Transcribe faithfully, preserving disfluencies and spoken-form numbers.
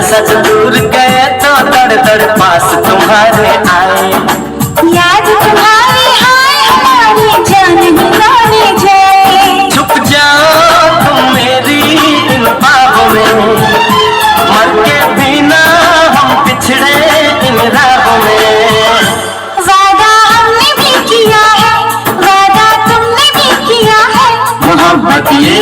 सच दूर गए तो दर दर पास तुम्हारे आए। याद तुम्हारी हाय हमारी जान ही माने जाए। छुप जाओ तुम मेरी इन ख्वाबों में, मर के भी ना हम बिछड़े इन राहों में। वादा हमने भी किया है, वादा तुमने भी किया है। मोहब्बत ये